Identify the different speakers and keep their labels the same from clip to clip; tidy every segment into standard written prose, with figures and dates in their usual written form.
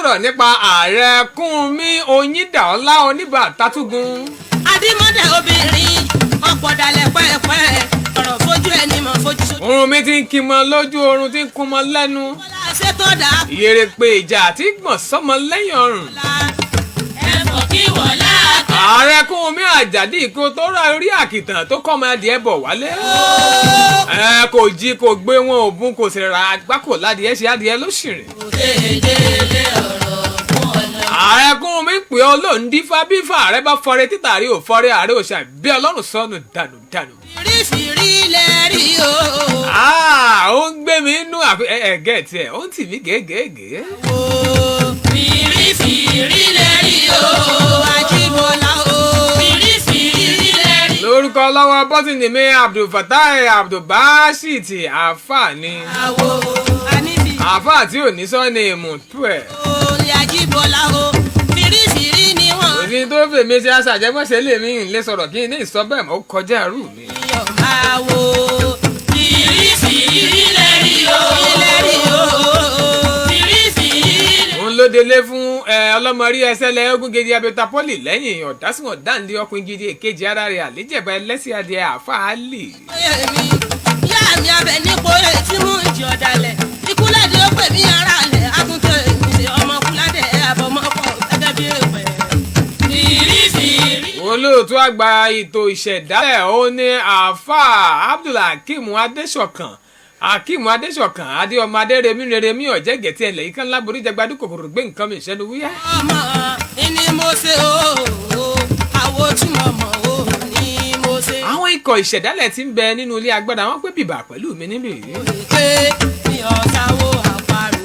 Speaker 1: sọ̀rọ̀ nípa ààrẹ Kúnmi Oyíndàọ́lá Oníbà Tátúgùn.
Speaker 2: Adímọ́dẹ̀ obìnrin ọ̀pọ̀ dalẹ̀ pẹ́ẹ́pẹ́ ọ̀rọ̀ fojú ẹni mọ̀ fojú sójú.
Speaker 1: Oorun mi ti ń kí mọ lójú, oorun ti ń kún mọ lẹ́nu.
Speaker 2: Bọ́lá ṣètò dà
Speaker 1: Ìyèrè pé ìjà àti gbọ̀n sọ́mọ lẹ́yìn ọrùn.
Speaker 2: la.
Speaker 3: Ẹ̀fọ́ kí wọ́n láàkè.
Speaker 1: Ààrẹ Kúnmi Àjàdí ìkó tó ra orí àkìtàn tó kọ́ ọmọ adìẹ bọ̀ wálé. Ẹ kò jí, kò gbé wọn òbún, kò sì ra àgbákò ládìẹ ṣe adìẹ ló sì rìn.
Speaker 3: Dédélé ọ̀rọ̀ fún ọ̀nà.
Speaker 1: Ààrẹ Kúnmi pè ọ́ lóun dífá bífà ààrẹ bá fọre títà rí ò fọre ààrẹ òṣà bí ọlọ́run sọnù dànù dànù.
Speaker 2: Fìrífìrí lẹ rí o.
Speaker 1: Ah, ó ń gbé mi inú àfi ẹ ẹ gẹ̀ẹ́tì ẹ̀ ó ń tì mí gègéègé.
Speaker 3: Fìrífìrí lẹ rí o.
Speaker 2: Àjíbọ́lá o.
Speaker 3: Fìrífìrí lẹ rí.
Speaker 1: Lórúkọ lọ́wọ́ bọ́tìnì mi, Abdulfatai Abdulbasit, àáfàá ni.
Speaker 2: Àwò àníbi
Speaker 1: Àáfàá tí ò ní sọ ni ìmùtú ẹ̀.
Speaker 2: olè Àjíbọ́lá o. Fìrífìrí ni wọ́n.
Speaker 1: Òsín tó fèmí ṣe aṣàjẹmọ́ṣẹ́ lèmi ń lè sọ̀rọ̀ kí n ní ìsọ bẹ́ẹ̀ mọ́, ó kọjá ẹrú mi.
Speaker 2: Iyọ̀ máa wo.
Speaker 3: Fìrífìrí lẹ rí o.
Speaker 2: Ilẹ̀ rí o.
Speaker 3: Fìrífìrí lẹ
Speaker 1: Òun ló délé fún ẹ ọlọ́mọrí ẹsẹ̀lẹ̀ ogun gidi abẹ́ta pọ́lì lẹ́yìn ọ̀dásùn ọ̀dáǹdé ọkùnrin gidi èkejì ara rẹ̀ àlejẹ̀bá ẹlẹ́sìn adìẹ àáfàá lì.
Speaker 2: Èmi yá mi abẹ nípo etí mú ìjì ọ̀dàlẹ̀. Ikúlẹ̀dì ó pè mí ara lẹ̀ àtúntò èmi ṣe ọmọkúládẹ̀ àbọ̀mọ́pọ̀ gẹ́gẹ́ bí èpè.
Speaker 3: Fìrífìrí.
Speaker 1: Olóòtú àgbà ètò ìṣẹ̀dálẹ̀ ó ní àáfàá Abdulhakeem Adéṣọ̀kan, Akeem Adéṣọ̀kan Adéọmọ Adéremí Reremí ọ̀jẹ̀gẹ̀tì ẹ̀lẹ́ yìí kan láborí jẹgbadú kòkòrò gbé nǹkan mi ìṣẹ́nu wúyá.
Speaker 2: Ọmọ ìní mo ṣe o, àwo tí mo mọ̀ o ní mo ṣe.
Speaker 1: Àwọn ikọ̀ ìṣẹ̀dálẹ̀ tí ń bẹ nínú ilé agbára wọn pé bìbà pẹ̀lú mi níbí yìí.
Speaker 2: Pé mi ò sáwó àparò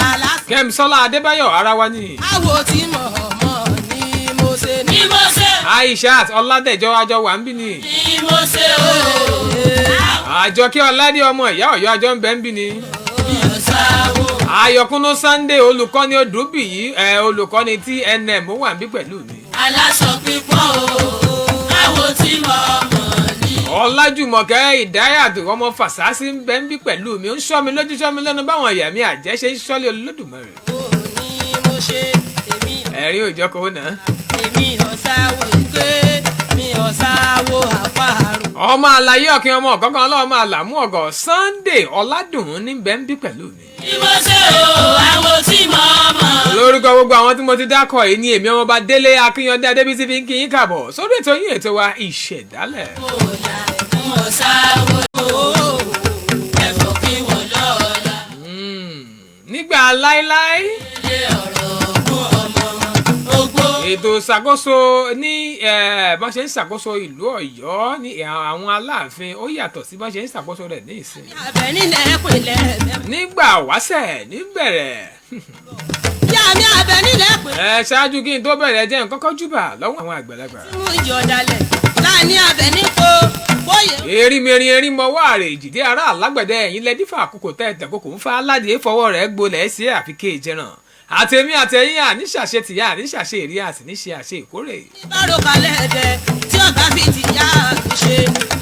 Speaker 2: aláṣẹ.
Speaker 1: Kẹ́misọ́lá Adébáyọ̀ ara wa ni.
Speaker 2: Àwo tí mo mọ̀ ní mo ṣe ní.
Speaker 3: Ní mo ṣe.
Speaker 1: Aishat Ọládẹ̀jọ́ àjọ wà ń bí ni.
Speaker 3: Ní mo ṣe o.
Speaker 1: Àjọkẹ́ Ọládé ọmọ ìyá Ọ̀yọ́ àjọ ń bẹ ń bí ni.
Speaker 3: Mi ò sáwó.
Speaker 1: Ayọ̀kúnnú Sunday olùkọ́ni Odùbíyì ẹ olùkọ́ni TNM ó wà ń bí pẹ̀lú mi.
Speaker 3: Aláṣọ pípọ́n o. Àwo tí mo mọ̀ ní.
Speaker 1: Ọlájùmọ̀kẹ́ Ìdáyàtò ọmọ Fàṣásí ń bẹ ń bí pẹ̀lú mi, ó ń ṣọ́ mi lójú, ṣọ́ mi lẹ́nu báwọn ìyá mi àjẹ́ ṣe ń ṣọ́lé Olódùmarè.
Speaker 2: O ní mo ṣe èmi.
Speaker 1: Ẹ̀rín òjọ́ kò ná.
Speaker 2: Èmi ò sáwó ìgbé mi ò sáwó àparò.
Speaker 1: Ọmọ àlàyé ọ̀kìn ọmọ ọ̀kọ̀ọ̀kan ọlọ́mọ àlàmú ọ̀gọ̀ Sunday Ọ̀làdùn ní bẹ ń bí pẹ̀lú mi.
Speaker 3: Ní mo ṣe o. Àwo tí mo mọ̀.
Speaker 1: Lórúkọ gbogbo àwọn tí mo ti dákọ̀ yìí ni èmi ọmọọba Délé Akínyàndé Adébísí fi ń kí yín kàbọ̀ sórí ètò yín, ètò wa, Ìṣẹ̀dálẹ̀.
Speaker 3: Kòlà mo sáwó. Ẹ̀fọ́ kí wọ́n lọ́la.
Speaker 1: Nígbà láéláé,
Speaker 3: Ilé ọ̀rọ̀ fún ọmọ ogbó.
Speaker 1: ètò ìṣàkóso ní bọ́n ṣe ń ṣàkóso ìlú Ọ̀yọ́ ní àwọn Aláàfin ó yàtọ̀ sí bọ́n ṣe ń ṣàkóso rẹ̀ ní ìsìn.
Speaker 2: Abẹ nílẹ̀ pẹ̀lẹ́.
Speaker 1: Nígbà wáṣẹ̀ níbẹ̀rẹ̀.
Speaker 2: Yá mi abẹ nílẹ̀ pẹ̀lẹ́.
Speaker 1: Ẹ ṣáájú kí n tó bẹ̀rẹ̀, jẹ́ n kọ́kọ́ júbà lọ́wọ́ àwọn àgbàlagbà.
Speaker 2: Mú ìjì ọ̀dàlẹ̀ láàní abẹ nípo bóyè.
Speaker 1: Erin erin mọwọ́ àrè ìjìdí ara alágbẹ̀dẹ ẹ̀yìn lẹ́dífà àkókò tẹ́ ẹ̀tẹ̀ kòkò ń fa aládìí fọwọ́ rẹ̀ gbolẹ̀ sí àfi kéèjẹràn àtẹ̀mí àtẹ̀yìn àníṣàṣe tìyá àníṣàṣe ìrí àti níṣe àṣe ìkórè.
Speaker 2: Bárò kalẹ̀ ẹ̀dẹ̀ tí ọ̀gá fi ti yá mi ṣe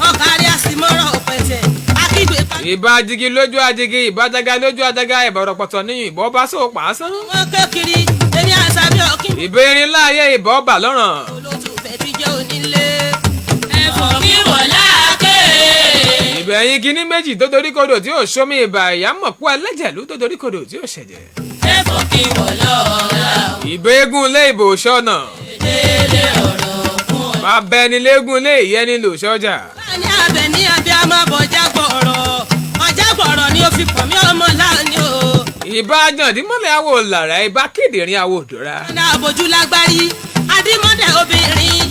Speaker 2: ọ̀kárí àsìmọ́rọ̀ pẹ̀tẹ̀ akígbe pa.
Speaker 1: Ìbá jigi lójú ajigi, ìbá jaga lójú ajaga, ìbá ọ̀rọ̀pọ̀tọ̀ níyìn, ìbọn bá sóò pàásán.
Speaker 2: Wọ́n ké kiri èmi àṣàbí ọ̀kí.
Speaker 1: Ìbéèrè láàyè ìbọn bà lọ́ràn.
Speaker 2: Olótù fẹ́ ti jẹ́ onílé.
Speaker 3: Ẹ̀fọ́ kí wọ́n láàkè.
Speaker 1: Ìbẹ̀yìn kínní méjì tó dorí kodò tí ò sómi, ìbà ìyá mọ̀ kú ẹlẹ́jẹ̀ ló tó dorí kodò tí ò ṣẹ̀jẹ̀.
Speaker 3: Ẹ̀fọ́ kí wọ́n lọ́la.
Speaker 1: Ìbéégún lé ìbò sọ́nà.
Speaker 3: Délé ọ̀rọ̀ fún ọ.
Speaker 1: Bàbá ẹni léégún lé ìyẹn ni lò sọ́jà.
Speaker 2: Láàní abẹ ní abẹ́ àmọ́ ọjà gbọ̀rọ̀ ọjà gbọ̀rọ̀ ni ó fi pọ̀ mí ọmọ láàní o.
Speaker 1: Ìbá jàǹdímọ́lẹ̀ àwọ̀ làrá, ìbá kédèrè àwọ̀ òdòrà.
Speaker 2: Ọ̀nà àbójú lágbárí adímọ́dẹ̀ obìnrin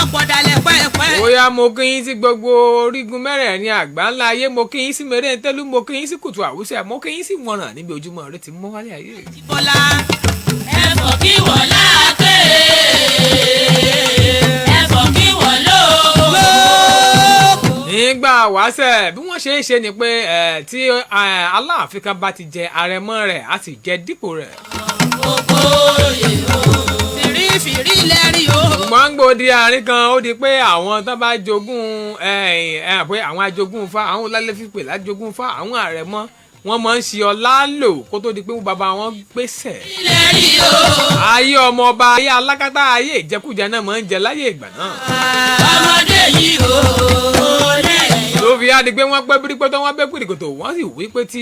Speaker 2: ọ̀pọ̀ dalẹ̀ pẹ́ẹ́pẹ́.
Speaker 1: Bóyá mo kí yín sí gbogbo orígun mẹ́rẹ̀ẹ̀rin àgbà ńlá ayé, mo kí yín sí mẹ́rẹ̀ẹ́ntẹ́lú, mo kí yín sí kùtù àwùsẹ̀, mo kí yín sí wọ̀nràn níbi ojúmọ́ rẹ ti mọ́ wálé ayé.
Speaker 2: Bọ́lá.
Speaker 3: Ẹ̀fọ́ kí wọ́n láàkè. Ẹ̀fọ́ kí wọ́n lóko.
Speaker 1: Nígbà wáṣẹ̀, bí wọ́n ṣe é ṣe ni pé ẹ̀ tí Aláàfin kan bá ti jẹ, àrẹ̀mọ rẹ̀ á sì jẹ dípò rẹ̀.
Speaker 3: Ògbóyè o.
Speaker 2: Fìrífìrí lẹ́rí o.
Speaker 1: Ṣùgbọ́n gbòdì àárín kan, ó di pé àwọn tó bá jogún ẹ ẹ pé àwọn ajogún fa, àwọn lálẹ́ fi pè lájogún fa, àwọn àrẹ̀mọ Wọ́n máa ń ṣe ọlá lò kó tó di pé bàbá wọn gbéṣẹ̀.
Speaker 3: Ilẹ̀ rí o.
Speaker 1: Ayé ọmọ ọba, ayé alákatá, ayé ìjẹkújẹ náà máa ń jẹ láyé ìgbà náà.
Speaker 3: Ọmọdé yìí o lẹ́yìn.
Speaker 1: Ló fi á di pé wọ́n pẹ́ bírípẹ́ tó wọ́n bẹ́ pìrìkòtò, wọ́n sì wí pé tí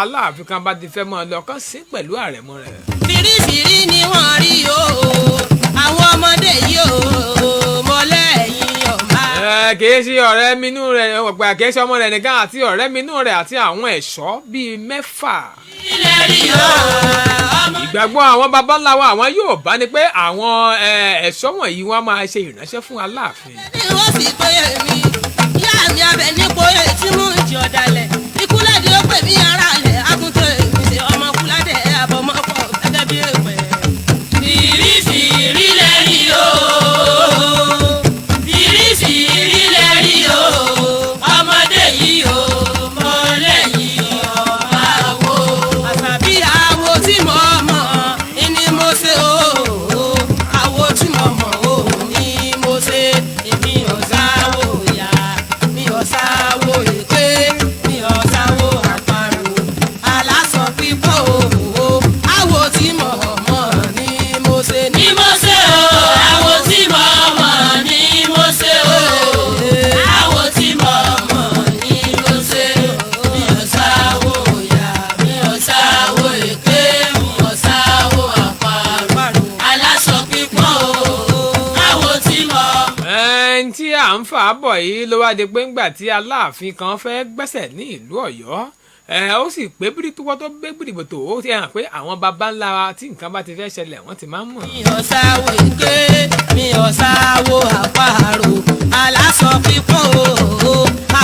Speaker 1: Aláàfin kan bá ti fẹ́ mọ́ ọ lọ, kán sí pẹ̀lú àrẹ̀mọ rẹ̀.
Speaker 2: Fìrífìrí ni wọ́n rí o, àwọn ọmọdé yìí o, mọ́lẹ́yìn ọ̀ma.
Speaker 1: Ẹ kìí ṣe ọ̀rẹ́ minú rẹ̀ ọ̀pẹ̀, kìí ṣe ọmọ rẹ̀ nìkan àti ọ̀rẹ́ minú rẹ̀ àti àwọn ẹ̀ṣọ́ bíi 6.
Speaker 3: Ilẹ̀ rí o. Ọmọ
Speaker 1: Ìgbàgbọ́ àwọn baba ńlá wa, àwọn yóò bá ní pé àwọn ẹ̀ṣọ́ wọ̀nyí wọ́n máa ṣe ìránṣẹ́ fún Aláàfin.
Speaker 2: Ní wọ́n sì pé èmi ìyá mi abẹ nípo etí mú ìjì ọ̀dàlẹ̀ ikúlẹ̀dẹ̀ ó pè mí ara lẹ̀ àtúntò èmi ṣe ọmọ kúládẹ̀ àbọ̀mọ́pọ̀ gẹ́gẹ́ bí èpè.
Speaker 3: Fìrífìrí lẹ rí o. Fìrífìrí lẹ rí o. Ọmọdé yìí o mọ́lẹ́yìn ọmọ àwo.
Speaker 2: Àṣàbí àwo tí mo mọ̀ ní mo ṣe o, àwo tí mo mọ̀ o ní mo ṣe. Èmi ò sáwó ìyá, mi ò sáwó èké, mi ò sáwó àparò, aláṣọ pípọ̀ o, àwo tí mo mọ̀ ní mo ṣe ní.
Speaker 3: Ní mo ṣe o, àwo tí mo mọ̀ ní mo ṣe o. Àwo tí mo mọ̀ ní mo ṣe. Mi ò sáwó ìyá, mi ò sáwó èké, mi ò sáwó àparò. Aláṣọ pípọ́n o, àwo tí mo mọ̀.
Speaker 1: Ẹn tí à ń fà á bọ̀ yìí ló wá di pé ńgbà tí Aláàfin kan fẹ́ gbẹ́sẹ̀ ní ìlú Ọ̀yọ́, ẹ ó sì pé bíríkúwọ́ tó gbé gbìrìgbòtò, ó ti hàn pé àwọn baba ńlá wa, tí nǹkan bá ti fẹ́ ṣẹlẹ̀, wọ́n ti máa ń mọ̀.
Speaker 2: Mi ò sáwó èké, mi ò sáwó àparò, aláṣọ pípọ̀ o,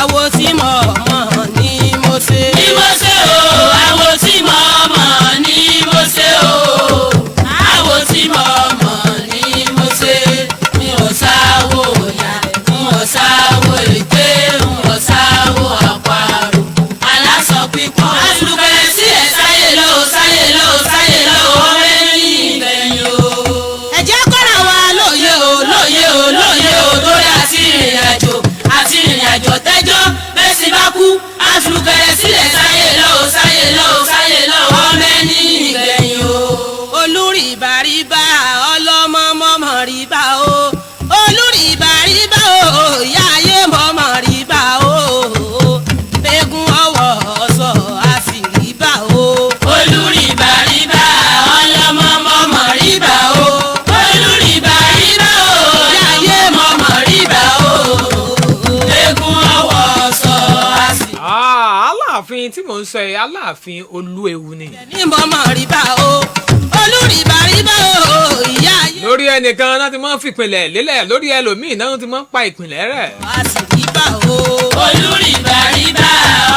Speaker 2: àwo tí mo mọ̀ ní mo ṣe.
Speaker 3: Ní mo ṣe o, àwo tí mo mọ̀ ní mo ṣe o. Àwo tí mo mọ̀ ní mo ṣe. Mi ò sáwó ìyá, mi ò sáwó èké, mi ò sáwó àparò. Aláṣọ pípọ́n. Àlùkẹ́ sí ẹ̀ sáyé lọ, sáyé lọ, sáyé lọ, ọmọ ẹni ìgbẹ̀yìn o.
Speaker 2: Ẹ jẹ́ kọ́ra wa lóye o,
Speaker 3: Lóye o, lóye o, lórí àti ìrìn àjò àti ìrìn àjò tẹ́jọ́ bẹ́ẹ̀ sì bá kú àfùkẹ́rẹ́ sílẹ̀ sáyé lọ sáyé lọ sáyé lọ ọmọ ẹni ìgbẹ̀yìn o.
Speaker 2: Olùrìbàrìbà ọlọ́mọ mọ́mọ́ rìbá o, olùrìbàrìbà o, ìyá ayé mọ́mọ́ rìbá o, eégún ọwọ́ ọ̀sọ̀ a sì rìbá o.
Speaker 3: Olùrìbàrìbà ọlọ́mọ mọ́mọ́ rìbá o, olùrìbàrìbà o, ìyá ayé mọ́mọ́ rìbá o, eégún ọwọ́ sọ àsì.
Speaker 1: Aláàfin tí mò ń sọ yìí, Aláàfin Olúewu ni.
Speaker 2: Ní mọ́mọ́ rìbá o, olùrìbàrìbà o, ìyá ayé
Speaker 1: Lórí ẹnìkan náà ti máa ń fìpìlẹ̀ lélẹ̀, lórí ẹlòmíì náà ti máa ń pa ìpìlẹ̀ rẹ̀.
Speaker 2: a sì rìbá o.
Speaker 3: Olùrìbàrìbà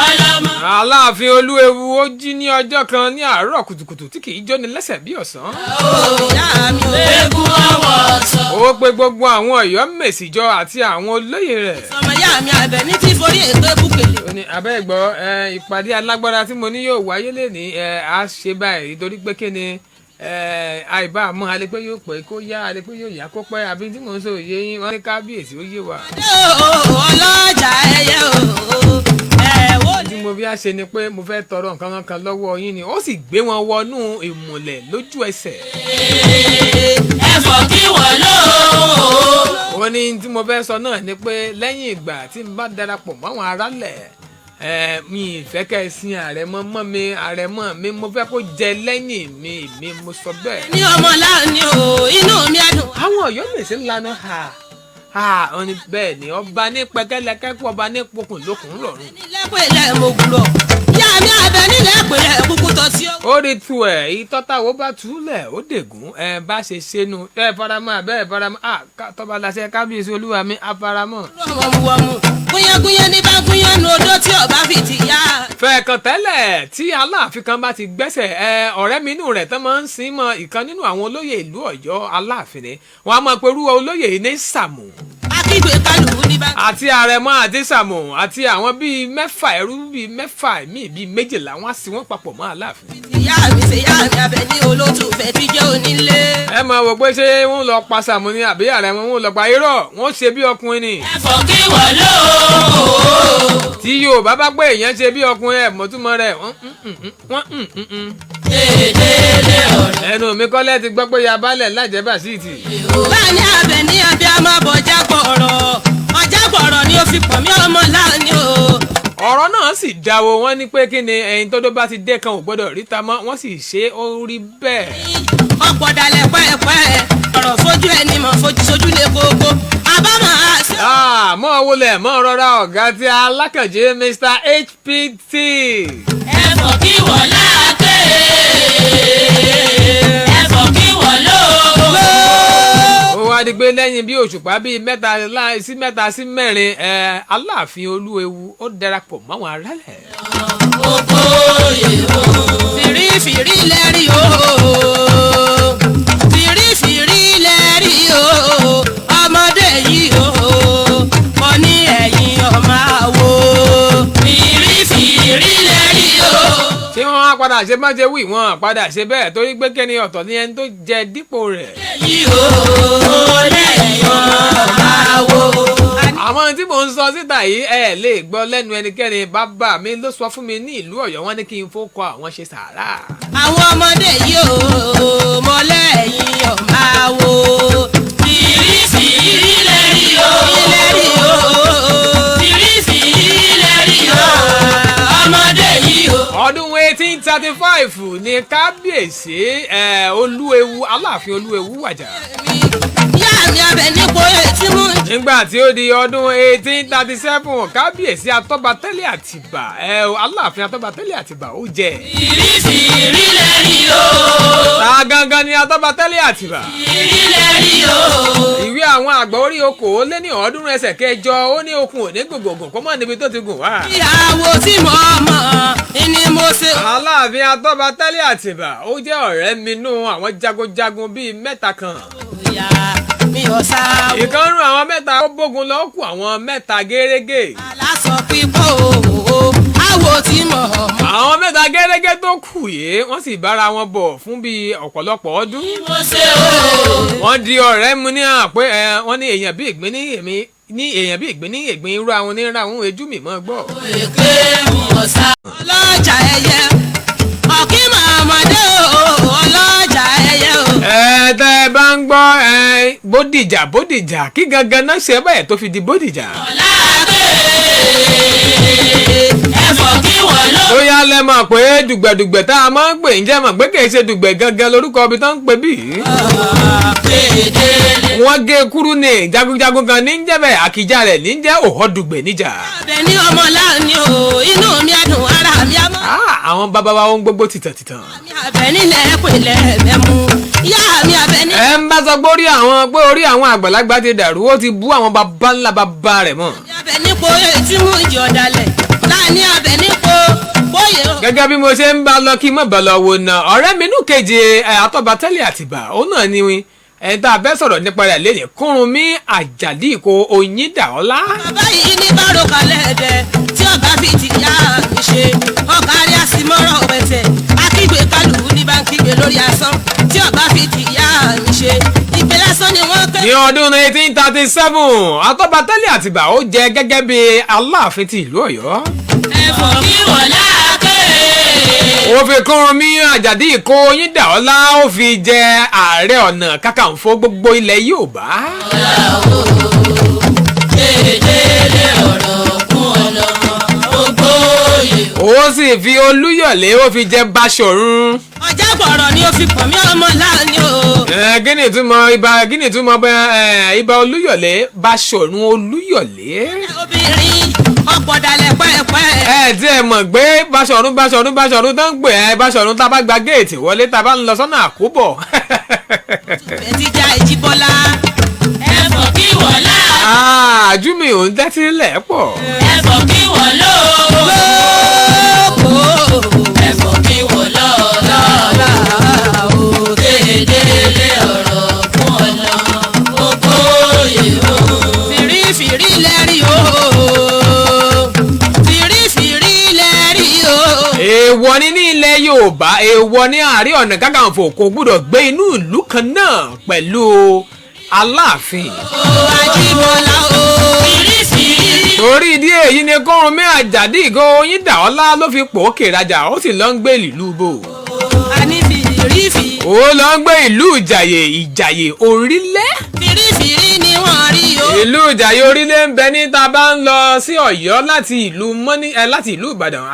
Speaker 3: ọlọ́mọ.
Speaker 1: Aláàfin Olúewu ó jí ní ọjọ́ kan ní àárọ̀ kùtùkùtù tí kì í jóni lẹ́sẹ̀ bí ọ̀sán.
Speaker 2: Ìyá mi o.
Speaker 3: Eégún ọwọ́ sọ.
Speaker 1: Ó pe gbogbo àwọn Ọ̀yọ́ mèsìjọ àti àwọn olóyè rẹ̀.
Speaker 2: Ọmọ ìyá mi àbẹ̀ ní tí forí èpè búkèlè.
Speaker 1: Ó ní abẹ́ ìgbọ́ ẹ, ìpàdé alágbára tí mo ní yóò wáyé lẹ́ni ẹ á ṣe báyìí, torí pé kí ni ẹ àìbá mọ́ alẹ́ pé yóò pẹ́ kó yá, alẹ́ pé yóò yá kó pẹ́, àbí tí mò ń sọ òye yín? Wọ́n ní kábíyèsí, ó yé wa.
Speaker 2: Ọlọ́jà ẹyẹ o, ẹ wò.
Speaker 1: Tí mo bí a ṣe ni pé mo fẹ́ tọrọ nǹkan kan lọ́wọ́ yín ni. Ó sì gbé wọn wọnú ìmùlẹ̀ lójú ẹsẹ̀.
Speaker 3: Ẹ̀fọ́ kí wọ́n lò ó.
Speaker 1: Ó ní tí mo fẹ́ sọ náà ni pé lẹ́yìn ìgbà tí n bá darapọ̀ mọ́ àwọn aráàlẹ̀ ẹ, mi ì fẹ́ kẹ́ ẹ sin àrẹ̀mọ mọ́ mi, àrẹ̀mọ mi mo fẹ́ kó jẹ lẹ́yìn mi, mi mo sọ bẹ́ẹ̀.
Speaker 2: Ní ọmọ láàánú o, inú mi á dùn.
Speaker 1: Àwọn Ọ̀yọ́ mèsì ńlana ha ha, ó ní bẹ́ẹ̀ ni, ọba ní pẹkẹlẹkẹ kú, ọba ní pokùn lókùn lọ́rùn.
Speaker 2: Nílẹ̀pẹ̀lẹ̀ mo gbúrọ̀ ìyá mi àbẹ̀ nílẹ̀pẹ̀lẹ̀ kúkú tọ́ sí ọ.
Speaker 1: Ó rí tu ẹ̀ ìtọ́tàwó bá túlẹ̀ ó dègún ẹ bá ṣe ṣẹnu ẹ faramọ́ abẹ́ ẹ faramọ́ à tọ́ba láṣẹ kábíyèsí olúwa mi afaramọ́.
Speaker 2: Wọ̀mùwọ̀mù gúnyángúnyán ní bá gúnyán nu odó tí ọba fi ti yá.
Speaker 1: Fẹ̀ẹ̀kàn tẹ́lẹ̀ tí Aláàfin kan bá ti gbẹ́sẹ̀ ẹ, ọ̀rẹ́ mi inú rẹ̀ tán máa ń sin mọ́ ìkan nínú àwọn olóyè ìlú Ọ̀yọ́ Aláàfin ni wọ́n á máa perú olóyè yìí ní Sàmù.
Speaker 2: Akí Akígbe kálukú ní bá.
Speaker 1: Àti àrẹ̀mọ àti Sàmù àti àwọn bíi mẹ́fà, ẹrú bíi mẹ́fà míì bíi 12, wọ́n á sì wọ́n papọ̀ mọ́ Aláàfin.
Speaker 2: Ìyá mi ṣe yá mi abẹ ní olótù fẹ́ tí jẹ́ onílé.
Speaker 1: Ẹ máa wò pé ṣé wọ́n lọ pa Sàmù ni àbí àrẹ̀mọ wọ́n lọ pa? Irọ́, wọ́n ṣe bí ọkùnrin ni.
Speaker 3: Ẹ̀fọ́ kí wọ́n lò ó.
Speaker 1: Tí Yorùbá bá pé èèyàn ṣe bí ọkùnrin, ẹ̀ mọ̀túmọ̀ rẹ̀ wọ́n wọ́n mm, mm.
Speaker 3: Èdèlé ọ̀rọ̀.
Speaker 1: Ẹnu mi kọ́lẹ́ ti gbọ́ pé yabalẹ̀ lájẹ́ bàṣíìtì.
Speaker 2: Láàní abẹ ní abiyamọ bọjá gbọrọ, ọjà gbọrọ ni ó fi pọ̀ mí ọmọ láàní o.
Speaker 1: Ọ̀rọ̀ náà sì dáwọ́ wọn ní pé kí ni ẹyin tó bá ti dé kan ò gbọ́dọ̀ ríta mọ́. Wọ́n sì ṣe é, ó rí bẹ́ẹ̀.
Speaker 2: Ọ̀pọ̀ dalẹ̀ pẹ́ẹ́pẹ́ ọ̀rọ̀ fojú ẹni mọ̀ fojú sojú lè kókó àbámọ̀ àṣẹ.
Speaker 1: Ah, mọ́ wọlé mọ́ rọra, ọ̀gá tí alákànjẹ Mr HPT.
Speaker 3: Ẹ̀fọ́ kí wọ́n láàké. Ẹ̀fọ́ kí wọ́n lò ó.
Speaker 1: Ó wá di pé lẹ́yìn bí òṣùpá bíi mẹ́ta sí mẹ́ta sí mẹ́rin ẹ̀, Aláàfin Olúewu ó darapọ̀ máwọn aráàlẹ̀.
Speaker 3: Okoye o.
Speaker 2: Fìrífìrí lẹ́rí o, fìrífìrí lẹ́rí o, ọmọdé yìí o, mo ní ẹ̀yìn ọmọ àwo.
Speaker 3: Fìrífìrí lẹ́rí o.
Speaker 1: Ṣé wọ́n á padà ṣe má ṣe wí? Wọ́n padà ṣe bẹ́ẹ̀ torí pé kẹ́ni ọ̀tọ̀ ní ẹni tó jẹ dípò rẹ̀.
Speaker 3: Yìí o. Lẹ́yìn ọmọ àwo.
Speaker 1: Àwọn tí mò ń sọ síta yìí, ẹ lè gbọ́ lẹ́nu ẹnikẹ́ni. Bàbá mi ló sọ fún mi ní ìlú Ọ̀yọ́, wọn ní kí n fó kọ àwọn ṣe sàárà.
Speaker 2: Àwọn ọmọdé yìí o, mo lẹ́yìn ọmọ àwo.
Speaker 3: Fìrífìrí lẹ́rí o.
Speaker 2: Lẹ́rí o.
Speaker 3: Fìrífìrí lẹ́rí o. Ọmọdé yìí o.
Speaker 1: Ọdún 1835 ní kábíyèsí ẹ, Olúewu, Aláàfin Olúewu wàjà.
Speaker 2: Ìyá mi abẹ nípo etí mú.
Speaker 1: Nígbà tí ó di ọdún 1837, kábíyèsí Atọ́batẹ́lẹ̀ Àtìbà ẹ, Aláàfin Atọ́batẹ́lẹ̀ Àtìbà ó jẹ.
Speaker 3: Fìrífìrí lẹ́rí o.
Speaker 1: Ta gangan ni Atọ́batẹ́lẹ̀ Àtìbà?
Speaker 3: Fìrí lẹ́rí o.
Speaker 1: Ìwé àwọn àgbà orí 308, ó ní okun òní gbogbogbò kó mọ̀ níbi tó ti gùn wá.
Speaker 2: Ìyàwó tí mo mọ̀ ni mo ṣe.
Speaker 1: Aláàfin Atọ́batẹ́lẹ̀ Àtìbà ó jẹ́ ọ̀rẹ́ mi nú àwọn jagunjagun bíi mẹ́ta kan.
Speaker 2: Ìyá mi ò sá o.
Speaker 1: Ìkan nú àwọn mẹ́ta ó bógun lọ, kù àwọn mẹ́ta gẹ́rẹ́gẹ́.
Speaker 2: Aláṣọ pípọ̀ o, àwọ̀ tí mo mọ̀.
Speaker 1: Àwọn mẹ́ta gẹ́rẹ́gẹ́ tó kù yìí, wọ́n sì bára wọn bọ̀ fún bíi ọ̀pọ̀lọpọ̀ ọdún.
Speaker 3: Mo ṣe o.
Speaker 1: Wọ́n di ọ̀rẹ́ mu ní àpé ẹ, wọ́n ní èèyàn bí ìgbín ní èmi ní èèyàn bí ìgbín ní ìgbín irú àwọn onírà àwọn ojú mi mọ́ gbọ́.
Speaker 3: Èké mo sá.
Speaker 2: Ọlọ́jà ẹyẹ ọ̀kí màmọ́dé o, ọlọ́jà ẹyẹ o.
Speaker 1: Ẹ tẹ́ ẹ bá ń gbọ́ ẹ, Bódìjà, Bódìjà kí gangan náà ṣe báyìí tó fi di Bódìjà?
Speaker 3: Láàké. Ẹ̀fọ́ kí wọ́n lò.
Speaker 1: Tó yá lẹ mọ̀ pé dùgbẹ̀dùgbẹ̀ tá a máa ń pè ń jẹ́ mọ̀ pé kì í ṣe dùgbẹ̀ gangan lórúkọ ibi tó ń pè bí.
Speaker 3: Èdèlé.
Speaker 1: Wọ́n gé kúrú ní jagunjagun kan ní ń jẹ́ bẹ́ẹ̀, àkìjà rẹ̀ ní ń jẹ́ òhọ́ dùgbẹ̀ níjà.
Speaker 2: Abẹ ní ọmọ láàánú o, inú mi á dùn, ara mi á mọ́.
Speaker 1: Ah, àwọn bàbá wa ohun gbogbo tìtàn tìtàn.
Speaker 2: Mi abẹ nílẹ̀ pẹ̀lẹ́ mẹ́mú. Ìyá mi abẹ ní.
Speaker 1: Ẹ ń bá sọ pé orí àwọn pé orí àwọn àgbàlagbà ti dàrú, ó ti bú àwọn bàbá ńlá bàbá rẹ̀ mọ́.
Speaker 2: Mi abẹ nípo etí mú ìjì ọ̀dàlẹ̀. Láàní abẹ nípo bóyè o.
Speaker 1: Gẹ́gẹ́ bí mo ṣe ń bá lọ kí mọ̀ bá lọ wò ná, ọ̀rẹ́ mi nù kejì ẹ̀ Atọ́batẹ́lẹ̀ Àtìbà, òun náà ni ẹni tá a fẹ́ sọ̀rọ̀ nípa rẹ̀ lẹ́yìn, Kúrúnmí Àjàdí Ìkó Oyíndàọ́lá.
Speaker 2: Bàbá yìí ní bárò kalẹ̀ ẹ̀dẹ̀ tí ọba fi ti yá mi ṣe ọkàrí àsìmọ́rọ̀ pẹ̀tẹ̀ akígbe kálukú ní bá ń kígbe lórí asán tí ọba fi ti yá mi ṣe ìpè lásán ni wọ́n kẹ́.
Speaker 1: Ní ọdún 1937, Atọ́batẹ́lẹ̀ Àtìbà ó jẹ gẹ́gẹ́ bí Aláàfin ti ìlú Ọ̀yọ́.
Speaker 3: Ẹ̀fọ́ kí wọ́n láàké.
Speaker 1: Ó fi Kúrúnmí Àjàdí Ìkó Oyíndàọ́lá, ó fi jẹ Ààrẹ Ọ̀nà Kakanfò gbogbo ilẹ̀ Yorùbá.
Speaker 3: Èdèlé ọ̀rọ̀ kún ọ̀nà ògbóyè.
Speaker 1: Ó sì fi Olúyọ̀lé, ó fi jẹ Báṣọ̀run.
Speaker 2: Ọjà gbọ̀rọ̀ ni ó fi pọ̀ mí ọmọ láàánú o.
Speaker 1: Ẹ, kí ni ìtumọ̀ ibà? Kí ni ìtumọ̀ bẹ ẹ, ibà Olúyọ̀lé, Báṣọ̀run Olúyọ̀lé?
Speaker 2: Obìnrin ọ̀pọ̀ dalẹ̀ pẹ́ẹ́pẹ́.
Speaker 1: Ẹ tí ẹ mọ̀ pé Báṣọ̀run, Báṣọ̀run, Báṣọ̀run tó ń pè ẹ, Báṣọ̀run tá a bá gba géètì wọlé, tá a bá ń lọ sọ́nà Àkóbọ̀.
Speaker 2: Bẹ́ẹ̀ já ìjìbọlá.
Speaker 3: Ẹ̀fọ́ kí wọ́n láàké.
Speaker 1: Àjùmí ò ń tẹ́tí lẹ̀ pọ̀.
Speaker 3: Ẹ̀fọ́ kí wọ́n lò ó. Ẹ̀fọ́ kí wọ́n lò ó. Èdèlé ọ̀rọ̀ kún ọ̀nà ògbóyè o.
Speaker 2: Fìrí
Speaker 1: ní ilẹ̀ Yorùbá èèwọ̀ ní Ààrẹ Ọ̀nà Kakanfò kò gbúdọ̀ gbé inú ìlú kan náà pẹ̀lú Aláàfin.
Speaker 2: Àjíbọ́lá o.
Speaker 3: Fìrífìrí.
Speaker 1: Torí ìdí èyí ni Kúrúnmí Àjàdí Ìgò Oyíndàọ́lá ló fi pòókè rajà, ó sì lọ ń gbé ìlú bò.
Speaker 2: Àní fìrífì.
Speaker 1: Ó lọ ń gbé ìlú Ìjàyè, Ìjàyè Orílẹ̀.
Speaker 2: Fìrífìrí ni wọ́n rí o.
Speaker 1: Ìlú Ìjàyè Orílẹ̀ ń bẹ ní tá a bá ń lọ sí Ọ̀yọ́ láti ìlú mọ́ní ẹ láti ìlú Ìbàdàn,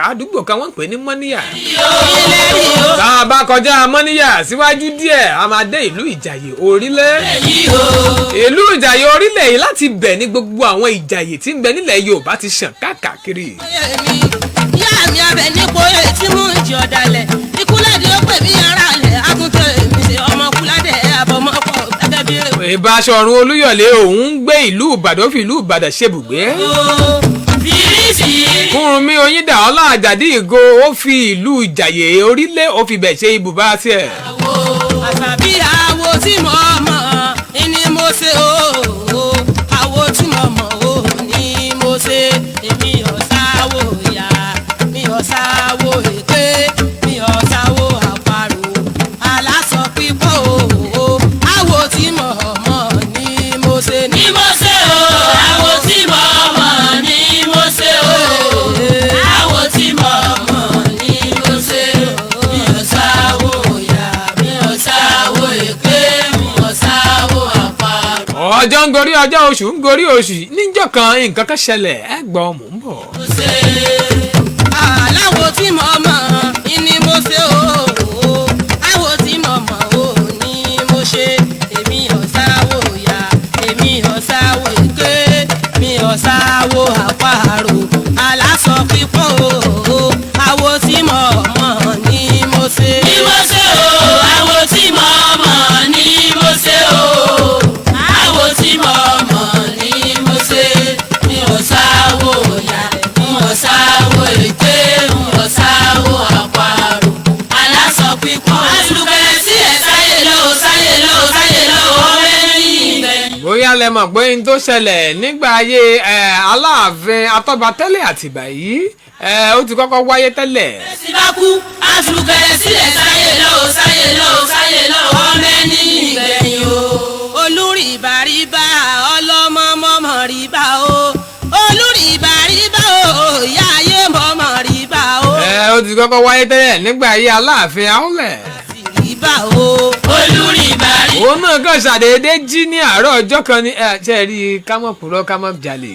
Speaker 1: àdúgbò kan wọ́n ń pè ní Mọ́níyà.
Speaker 2: Ilé rí o.
Speaker 1: Tá a bá kọjá Mọ́níyà síwájú díẹ̀, a máa dé ìlú Ìjàyè Orílẹ̀.
Speaker 3: Èyí o.
Speaker 1: Ìlú Ìjàyè Orílẹ̀ yìí, láti bẹ̀ ní gbogbo àwọn Ìjàyè tí ń bẹ nílẹ̀ Yorùbá ti ṣàn káàkiri.
Speaker 2: Èmi ìyá mi abẹ nípò etí mú ìjì ọ̀dàlẹ̀ ikúlẹ̀dì ó pè mí ara lẹ̀ àtúntò èmi ṣe ọmọ kúládẹ̀ àbọ̀mọ́pọ̀ gẹ́gẹ́ bí èrò.
Speaker 1: Ìbáṣọ̀run Olúyọ̀lé òun ń gbé ìlú Ìbàdàn, ó fi ìlú Ìbàdàn ṣebùgbé.
Speaker 3: Fìrífìrí.
Speaker 1: Kúrúnmí Oyíndàọ́lá Àjàdí Ìgò ó fi ìlú Ìjàyè Orílẹ̀, ó fi bẹ̀ ṣe ibùbá tiẹ̀.
Speaker 2: Àṣàbí àwo tí mo mọ̀ ní mo ṣe o, àwo tí mo mọ̀ o ní mo ṣe. Èmi ò sáwò ìyá mi, ò sáwò èké, mi ò sáwò àparò aláṣọ pípọ̀ o. Àwo tí mo mọ̀ ní mo ṣe ní.
Speaker 3: Ní mo ṣe o. Àwo tí mo mọ̀ ní mo ṣe o. Àwo tí mo mọ̀ ní mo ṣe. Mi ò sáwó ìyá, mi ò sáwó èké, mi ò sáwó àparò.
Speaker 1: Ọjọ́ ń gorí ọjọ́, oṣù ń gorí oṣù. Níjọ́ kan, nǹkan kan ṣẹlẹ̀. Ẹ gbọ́, mò ń bọ̀.
Speaker 3: Mo ṣe.
Speaker 2: Aláwo tí mo mọ̀ ní mo ṣe o, àwo tí mo mọ̀ o ní mo ṣe. Èmi ò sáwò ìyá, èmi ò sáwò èké, mi ò sáwò àparò aláṣọ pípọ̀ o. Àwo tí mo mọ̀ ní mo ṣe.
Speaker 3: Ní mo ṣe o. Àwo tí mo mọ̀ ní mo ṣe o. Àwo tí mo mọ̀ ní mo ṣe. Mi ò sáwó ìyá, mi ò sáwó èké, mi ò sáwó àparò aláṣọ pípọ́n. Àlùkẹ́ sí ẹ̀ sáyé lọ, sáyé lọ, sáyé lọ, ọ̀rẹ́ ní ìgbẹ́.
Speaker 1: Bóyá lẹ mọ̀ pé n tó ṣẹlẹ̀ nígbà ayé Aláàfin Atọ́ba tẹ́lẹ̀ Àtìbà yìí, ó ti kọ́kọ́ wáyé tẹ́lẹ̀.
Speaker 3: Tí bá kú, àlùkẹ́ sí ẹ̀ sáyé lọ, sáyé lọ, sáyé lọ, ọ̀rẹ́ ní ìgbẹ̀yìn o.
Speaker 2: Olùrìbàrìbà ọlọ́mọ mọ́mọ́ rìbà o, olùrìbàrìbà o, ìyá ayé mọ́mọ́ rìbà o.
Speaker 1: Ó ti kọ́kọ́ wáyé tẹ́lẹ̀ nígbà ayé Aláàfin Àwọlẹ̀.
Speaker 2: Rìbà o.
Speaker 3: Olùrìbàrì.
Speaker 1: Òun náà kàn ṣàdédé jí ní àárọ̀ ọjọ́ kan ní ẹ ṣe rí i, ká mọ̀ purọ́, ká mọ̀ jalè.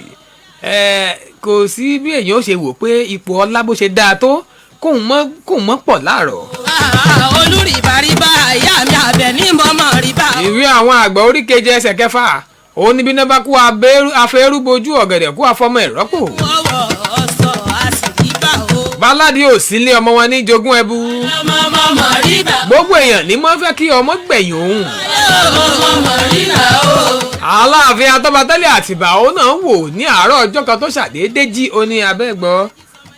Speaker 1: Kò sí bí èèyàn ó ṣe wò pé ipò ọlá bó ṣe dáa tó, kóun mọ́ pọ̀ láàrọ̀.
Speaker 2: Ah, olùrìbàrìbà ìyá mi àbẹ̀ ní mọ́mọ́ rìbà o.
Speaker 1: Ìwé àwọn àgbà orí keje ẹsẹ̀ kẹfà, òun níbi náà bá kú afẹ́rú bojú, ọ̀gẹ̀dẹ̀ kú afọmọ ìrọ́pò.
Speaker 2: Ọwọ́ ọ̀sọ̀ àsìrìbà o.
Speaker 1: Báládì ò sí ilé ọmọ wọn ní jogún ẹbú.
Speaker 3: Ọmọ mọ̀mọ́ rìbà.
Speaker 1: Gbogbo èèyàn ní mọ́ fẹ́ kí ọmọ gbẹ̀yìn òun.
Speaker 3: Ọmọ mọ̀mọ́ rìbà o.
Speaker 1: Aláàfin Atọ́batẹ́lẹ̀ Àtìbà, òun náà wò ní àárọ̀ ọjọ́ kan tó ṣàdédé jí, ó ní abẹ́gbọ́,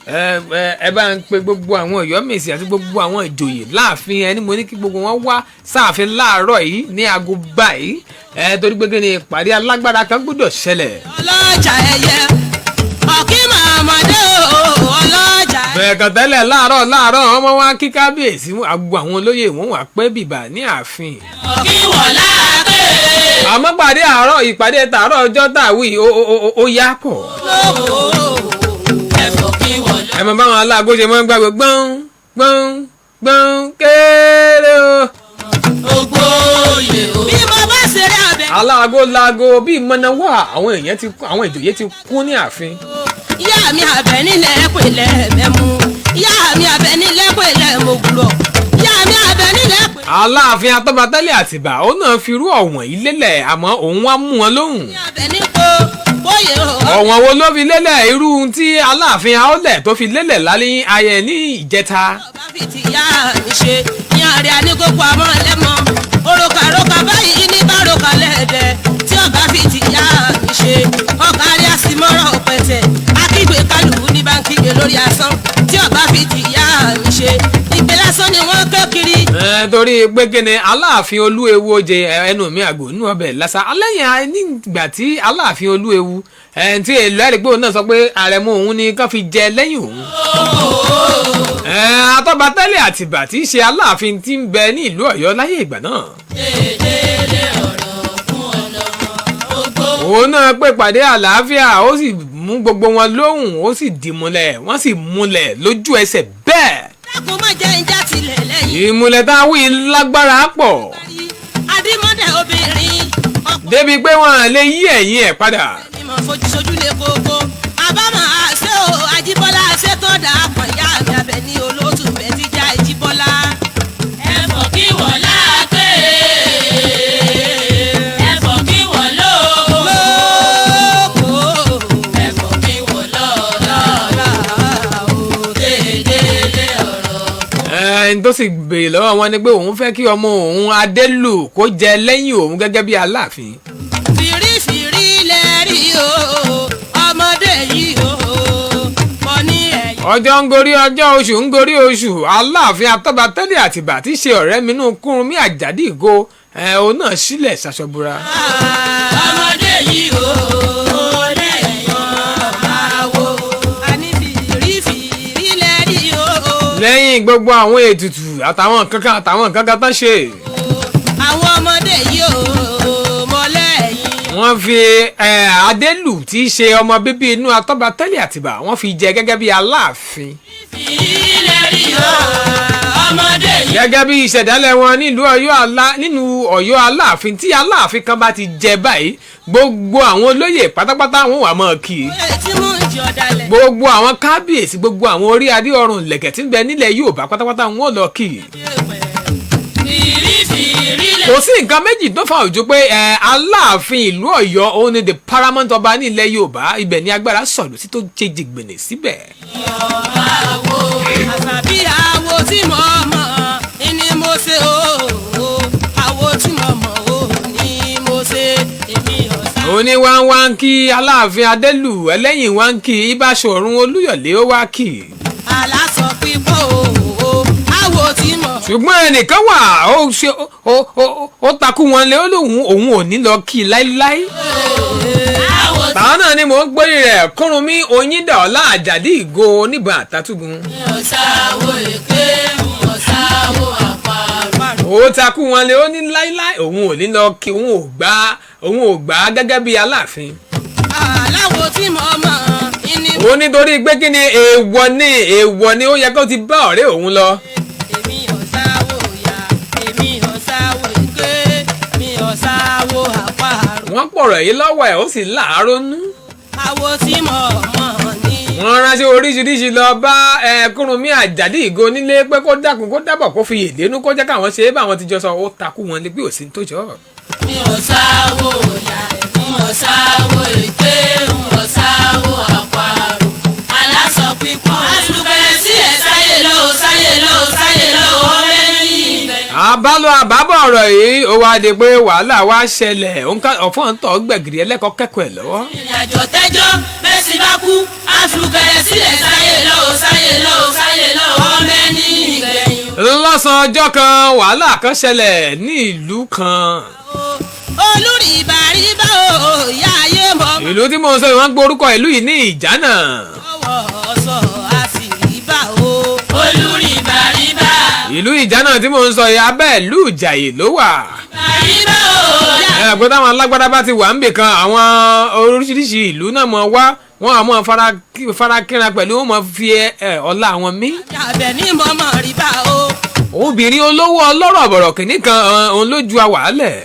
Speaker 1: ẹ ẹ ẹ bá ń pe gbogbo àwọn Ọ̀yọ́mèsì àti gbogbo àwọn ìjòyè láàfin. Ẹni mo ní kí gbogbo wọn wá sáàfin láàárọ̀ yìí ní aago báyìí, torí pé kí ni, ìpàdé alágbára kan gbọ́dọ̀ ṣẹlẹ̀.
Speaker 2: Ọlọ́jà ẹyẹ ọ̀kí màmọ́dé o, ọlọ́jà.
Speaker 1: Bẹ́ẹ̀ kan tẹ́lẹ̀, láàárọ̀ láàárọ̀, ọmọ wa kí kábíyèsí, àgbo àwọn olóyè wọn wà pé bìbà ní ààfin.
Speaker 3: Kí wọ́n láàpẹ̀.
Speaker 1: Àmọ́ pàdé àárọ̀, ìpàdé tààrọ̀ ọjọ́ tàwí ó yá pọ̀.
Speaker 3: Ẹ̀fọ́ kí wọ́n lọ.
Speaker 1: Ẹ mọ báwọn aláàgó ṣe máa ń gbàgbé gbọ́n gbọ́n gbọ́n kéré o.
Speaker 3: Ògbóyè o.
Speaker 2: Bí mo bá ṣeré abẹ.
Speaker 1: Aláàgó laago bíi mọ̀nàwá, àwọn èèyàn ti àwọn ìjòyè ti kún ní ààfin.
Speaker 2: Ìyá mi àbẹ̀ nílẹ̀ pèlẹ̀ mẹ́mu, ìyá mi àbẹ̀ nílẹ̀ pèlẹ̀ mọ̀gùrọ̀, ìyá mi àbẹ̀ nílẹ̀ pèlẹ̀.
Speaker 1: Aláàfin Atọ́batẹ́lẹ̀ Àtìbà, ó náà fi irú ọ̀wọ̀n yìí lélẹ̀, àmọ́ òun wá mú wọn lóhùn.
Speaker 2: Àbẹ̀ nípo bóyè o.
Speaker 1: Ọ̀wọ̀n wo ló fi lélẹ̀? Irú tí Aláàfin Aólẹ̀ tó fi lélẹ̀ lálẹ́ ayẹ ní ìjẹta.
Speaker 2: Ọba fi ti ìyá mi ṣe ní àárẹ̀ àníkókò àmọ́ lẹ́mọ́ òròkàròkà báyìí ní báròkà lẹ́ẹ̀dẹ̀ tí ọba fi ti ìyá mi ṣe ọkàrí àsìmọ́rọ̀ pẹ̀tẹ̀ akígbe kálukú ní báńkìgbè lórí asán tí ọba fi ti ìyá mi ṣe ìgbé lásán ni wọ́n ké kiri.
Speaker 1: Torí pé kíni, Aláàfin Olúewu oje ẹnu mi àgò nínú ọbẹ̀ lásà alẹ́yìn nígbà tí Aláàfin Olúewu tí èlò ẹ̀rí pé òun náà sọ pé àrẹ̀mọ òun ni kán fi jẹ lẹ́yìn òun. Atọ́batẹ́lẹ̀ Àtìbà tí í ṣe Aláàfin tí ń bẹ ní ìlú Ọ̀yọ́ láyé ìgbà náà,
Speaker 3: Dédélé ọ̀rọ̀ fún ọlọ́mọ ogbó.
Speaker 1: Òun náà pè pàdé àlàáfíà, ó sì mú gbogbo wọn lóhùn, ó sì dìmúlẹ̀, wọ́n sì múlẹ̀ lójú ẹsẹ̀ bẹ́ẹ̀.
Speaker 2: Dákun, má jẹ́ ń já tilẹ̀ lẹ́yìn.
Speaker 1: Ìmùlẹ̀ tá a wí lágbára pọ̀
Speaker 2: Adímọ́dẹ̀ obìnrin ọ̀pọ̀
Speaker 1: débi pé wọ́n á lè yí ẹ̀yìn ẹ̀ padà.
Speaker 2: Ni mo fojú sojú lè koko àbámọ̀ àṣẹ o. Àjíbọ́lá àṣẹ tó dà á pọ̀, ìyá mi abẹ ní olóòtú bẹ́ẹ̀ ti já ìjíbọ́lá.
Speaker 3: Ẹ̀fọ́ kí wọ́n láàpẹ̀, ẹ̀fọ́ kí wọ́n lóko,
Speaker 2: lóko
Speaker 3: ẹ̀fọ́ kí wọ́n lọ́ọ̀lọ́. Dédélé ọ̀rọ̀.
Speaker 1: Ẹni tó sì béèrè lọ́wọ́ wọn ni pé òun fẹ́ kí ọmọ òun Adélù kó jẹ lẹ́yìn òun gẹ́gẹ́ bí Aláàfin.
Speaker 2: Fìrífìrí lẹ rí o, ọmọdé yìí o, mo ní ẹ̀yìn.
Speaker 1: Ọjọ́ ń gorí ọjọ́, oṣù ń gorí oṣù, Aláàfin Atọ́batẹ́lẹ̀ Àtìbà tí í ṣe ọ̀rẹ́ mi nú Kúrúnmí Àjàdí Ìgò ẹ̀, òun náà sílẹ̀ ṣaṣọbúra.
Speaker 3: Ọmọdé yìí o, lẹ́yìn
Speaker 2: Àwo àní fìrífìrí lẹ rí o.
Speaker 1: Lẹ́yìn gbogbo àwọn ètùtù àtàwọn kankan tán ṣe,
Speaker 2: Àwọn ọmọdé yìí o, mo lẹ́yìn.
Speaker 1: Wọ́n fi Adélù tí í ṣe ọmọ bíbí inú Atọ́batẹ́lẹ̀ Àtìbà, wọ́n fi jẹ gẹ́gẹ́ bí Aláàfin.
Speaker 3: Ilẹ̀ rí o, ọmọdé yìí.
Speaker 1: Gẹ́gẹ́ bí ìṣẹ̀dálẹ̀ wọn nílùú Ọ̀yọ́ alá nínú Ọ̀yọ́ Aláàfin, tí Aláàfin kan bá ti jẹ báyìí, gbogbo àwọn olóyè pátápátá wọn wà mọ́ kí i,
Speaker 2: Tí mò ń jẹ ọ̀dàlẹ̀.
Speaker 1: gbogbo àwọn kábíyèsí, gbogbo àwọn orí adé ọrùn lẹ̀kẹ̀ tí ń bẹ nílẹ̀ Yorùbá pátápátá wọn ò lọ kí i.
Speaker 3: Fìrífìrí lẹ.
Speaker 1: Kò sí nǹkan méjì tó fa òjò pé Aláàfin ìlú Ọ̀yọ́ òun ni the paramount ọba ní ilẹ̀ Yorùbá. Ibẹ̀ ni agbára sọ̀lù sí tó ṣe jìgbìnì síbẹ̀.
Speaker 2: Àṣàbí àwo tí mo mọ̀ ní mo ṣe o, àwo tí mo mọ̀ o ní mo ṣe, èmi ò sá.
Speaker 1: Òun ni wá ń wá ń kí Aláàfin Adélù, ẹlẹ́yìn wá ń kí Ibáṣọ̀run Olúyọ̀lé, ó wá kí i.
Speaker 2: Aláṣọ pípọ̀ o, àwo tí mo.
Speaker 1: Ṣùgbọ́n ẹnìkan wà, ó ṣe ó takú wọn lé, ó lóun òun ò ní lọ kí i láíláí.
Speaker 3: Àwọ̀
Speaker 1: Báwọn náà ni mò ń gbórí rẹ̀, Kúrúnmí Oyíndọ̀ọ́lá Àjàdí Ìgò oníbọn àtàtúgun.
Speaker 3: Mi ò sáwó èké, mi ò sáwó àparò.
Speaker 1: Ó takú wọn lé, ó ní láíláí òun ò ní lọ kí, òun ò gbà á gẹ́gẹ́ bí Aláàfin.
Speaker 2: Aláwo tí mo mọ̀ ní.
Speaker 1: Ó nítorí pé kí ni, èèwọ̀ ni, èèwọ̀ ni, ó yẹ kó ti bá ọ̀rẹ́ òun lọ.
Speaker 2: Èmi ò sáwó ya, èmi ò sáwó èké, mi ò sáwó àparò.
Speaker 1: Wọ́n pọ̀rọ̀ yìí lọ́wọ́ ẹ̀, ó sì láàárọ̀ nú.
Speaker 2: Àwo tí mo mọ̀ ní.
Speaker 1: Wọ́n ránṣẹ́ oríṣiríṣi lọ bá ẹ Kúrúnmí Àjàdí Ìgò nílé pé kó dákun, kó dábọ̀, kó fi yèdénú, kó jẹ́ káwọn ṣe é báwọn ti jọ sọ. Ó takú wọn lé pé ò sí ní tó jọ.
Speaker 3: Mi ò sáwó ya, mi ò sáwó èké, mi ò sáwó àparò. Aláṣọ pípọ́n. Àṣùbẹ̀rẹ̀ sí ẹ̀ sáyé lọ, sáyé lọ, sáyé lọ, ọ̀rẹ́ ní ibẹ̀.
Speaker 1: Àbálọ àbábọ̀ ọ̀rọ̀ yìí, ó wá di pé wàhálà wá ṣẹlẹ̀, ọ̀fọ̀n ń tọ́ gbẹ̀gìrì ẹlẹ́kọ̀ọ́ kẹ́kọ̀ọ́ ẹ̀ lọ́wọ́.
Speaker 3: Ìrìnàjò tẹ́jọ́ bẹ́sí bá kú, àṣùbẹ̀rẹ̀ sílẹ̀ sáyé lọ, sáyé lọ, sáyé lọ, ọ̀rẹ́ ní ìgbẹ̀yìn.
Speaker 1: Lọ́sàn-án ọjọ́ kan, wàhálà kan ṣẹlẹ̀ ní ìlú kan.
Speaker 2: Olórí ìbàríbà o, ìyá ayé mọ́.
Speaker 1: Ìlú tí mo ń sọ yìí, wọ́n ń gbé orúkọ ìlú yìí ní Ìjánà.
Speaker 2: Ọwọ́ sọ àṣìríbà o.
Speaker 3: Olùrìbàrìbà.
Speaker 1: Ìlú Ìjánà tí mo ń sọ yìí, abẹ́ ìlú Ìjàyè ló wà.
Speaker 3: Bàríbà o.
Speaker 1: Ẹ pé táwọn alágbádá bá ti wà níbì kan, àwọn oríṣiríṣi ìlú náà mọ̀ wá, wọ́n á mọ̀ farakínra pẹ̀lú wọn, mọ̀ fi ọlá àwọn mí.
Speaker 2: Àbẹ̀ ní mọ́mọ́ ríbà o.
Speaker 1: Obìnrin olówó ọlọ́rọ̀ bọ̀rọ̀ kìíní kan, òun ló ju àwàálẹ̀.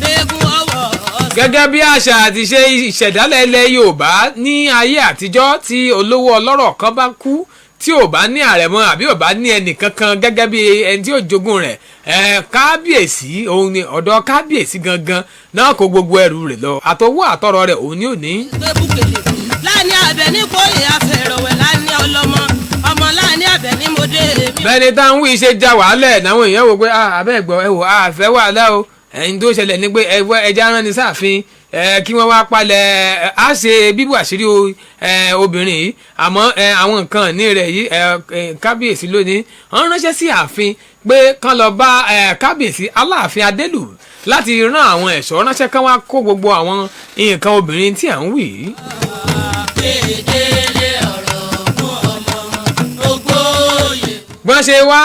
Speaker 2: Eégún ọwọ́ sọ.
Speaker 1: Gẹ́gẹ́ bí àṣà àti ṣe ìṣẹ̀dálẹ̀ ilẹ̀ Yorùbá ní ayé àtijọ́, tí olówó ọlọ́rọ̀ kan bá kú, tí ò bá ní àrẹ̀mọ àbí ò bá ní ẹnì kankan gẹ́gẹ́ bí ẹni tí ó jogún rẹ̀, kábíyèsí òun ni, ọ̀dọ̀ kábíyèsí gangan náà kó gbogbo ẹrù rẹ̀ lọ, àtọwọ́ àtọrọ rẹ̀, òun ni ò ní.
Speaker 2: Gbẹ́bùkèlè láàní abẹ ní kóyè àfẹ̀rọ̀wẹ̀ láàní ọlọ́mọ ọmọ láàní abẹ ní mo dé èmi.
Speaker 1: Bẹ́ẹ̀ni táwọn wí ṣe já wàhálẹ̀ náwọn èèyàn wò pé, "Ah, abẹ́ ẹ̀gbọ́ ẹ wò, àfẹ́ wàhálà o." Ẹ̀yin tó ṣẹlẹ̀ ni pé ẹwọ́ ẹja rán ni sáàfin ẹ kí wọ́n wá palẹ̀ ẹ, á ṣe bíbù àṣírí obìnrin yìí, àmọ́ àwọn nǹkan ní rẹ̀ yìí, ẹ, ẹ, kábíyèsí lónìí. Wọ́n ránṣẹ́ sí ààfin pé kán lọ bá kábíyèsí Aláàfin Adélù láti rán àwọn ẹ̀ṣọ́ ránṣẹ́ kán wá kó gbogbo àwọn nǹkan obìnrin tí à ń wì yìí.
Speaker 3: Dédélé ọ̀rọ̀ fún ọmọ ògbóyè.
Speaker 1: Bọ́n ṣe wá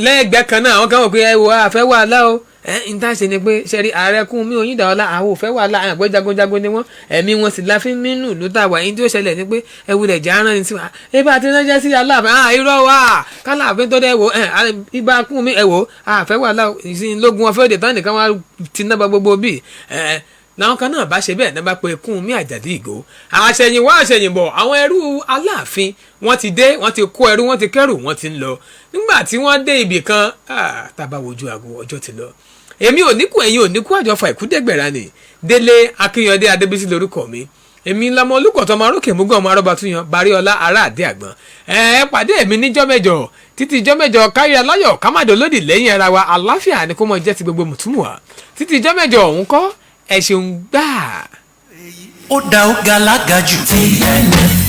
Speaker 1: lẹ́gbẹ̀ẹ́ kan náà, àwọn kan wọ̀ pé ẹ wo, àfẹ́ wàhálà o. Ẹ n ta ṣe ni pé ṣẹ́rí ààrẹ kún mi Oyindaọlá, àwọn ò fẹ́ wàhálà, àwọn àgbẹ̀ jagunjagun ni wọ́n, ẹ̀mí wọn sì láfi mínú ìlú tá a wà yín. Tí ó ṣẹlẹ̀ ni pé ẹ wulẹ̀ jà rán ni sí wa, ẹ bá ti ránṣẹ́ sí Aláàfin. Ah, irọ́ wa kálàfin tó dẹ́ wò ẹ ibà kún mi, ẹ wò, àfẹ́ wàhálà ìsìn lógun ọ̀fẹ́ òde tán nìkan wá ti ná ba gbogbo bíi ẹ làwọn kan náà bá ṣe bẹ́ẹ̀ náà bá pe Kúnmi Àjàdí Ìgò. Àṣẹ̀yìnwá àṣẹ̀yìnbọ̀, àwọn ẹrú Aláàfin wọ́n ti dé, wọ́n ti kó ẹrú, wọ́n ti kẹ́rù, wọ́n ti ń lọ. Nígbà tí wọ́n dé ibì kan, tá a bá wojú aago, ọjọ́ ti lọ. Èmi ò níkù, ẹ̀yin ò níkù, àjọfà ìkúdẹ́gbẹ̀rà ni. Délé Akínyàndé Adébísí lórúkọ mi. Èmi lọmọ olùkọ̀tọ̀ ọmọ arókè mugun, ọmọ arọ́bà tún yan Baríọlá ará àdé àgbọ̀n. Ẹ ẹ pàdé mi níjọ́ mẹ́jọ. Títí ijọ́ mẹ́jọ, kárí aláyọ̀, kámádé olódì lẹ́yìn ara wa. Àláfíà ni kó mọ jẹ́ ti gbogbo mùtúmùwà. Títí ijọ́ mẹ́jọ ọ̀hún kọ́, ẹ ṣeun gbáà.
Speaker 4: Ó dá ó galaga jù.
Speaker 5: TNFM.